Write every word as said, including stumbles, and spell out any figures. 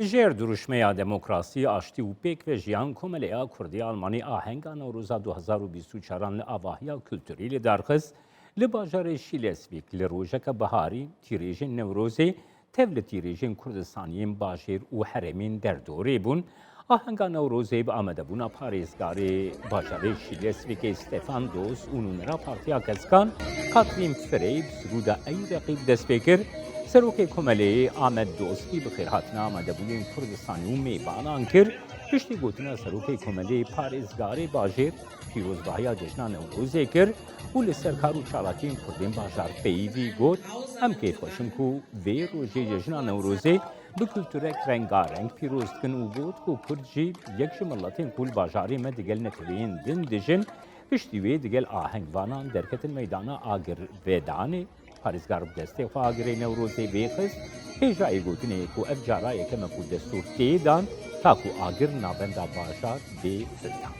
Jêr duruşmeya demokrasî, aştî û pêkvejiyan Komeleya Kurdî Almanî ahenga Newroza du hezar û bîst û çaran li avahiya kulturî li dar xist. Li bajarê Şîlesvîk li rojeke biharî tîrêjên Newrozê tev li tîrêjên Kurdistaniyên bajêr û herêmên derdorê bûn. Ahenga Newrozê bi amadebûna parêzgarê bajarê Şîlesvîkê Stefan Doz û nûnera Partiya Keskan Katrîn Frey bi sirûda Ey Reqîb dest pê kir. Serokê Komeleyê Ahmet Dozkî bi xêrhatina amadebûnên Kurdistanî û mêvanan kir. Piştî gotina Serokê Komeleyê parêzgarê bajêr pîrozbahiya cejna Newrozê kir û li ser kar û çalakiyên Kurdên bajar peyivî got, Em kêfxweş in ku vê rojê cejna Newrozê bi kulturek rengareng pîroz dikin û got ku Kurd jî yek ji miletên ku li bajarê me digel neteweyên din dijin, piştî wê digel ahengvanan derketin meydana agir vedanê. Parêzgar bi destê xwe agirê Newrozê vêxist. Hêjayê gotinê ye ku ev cara yekem e ku destûr tê dan ta ku agir navenda bajar bê hildan.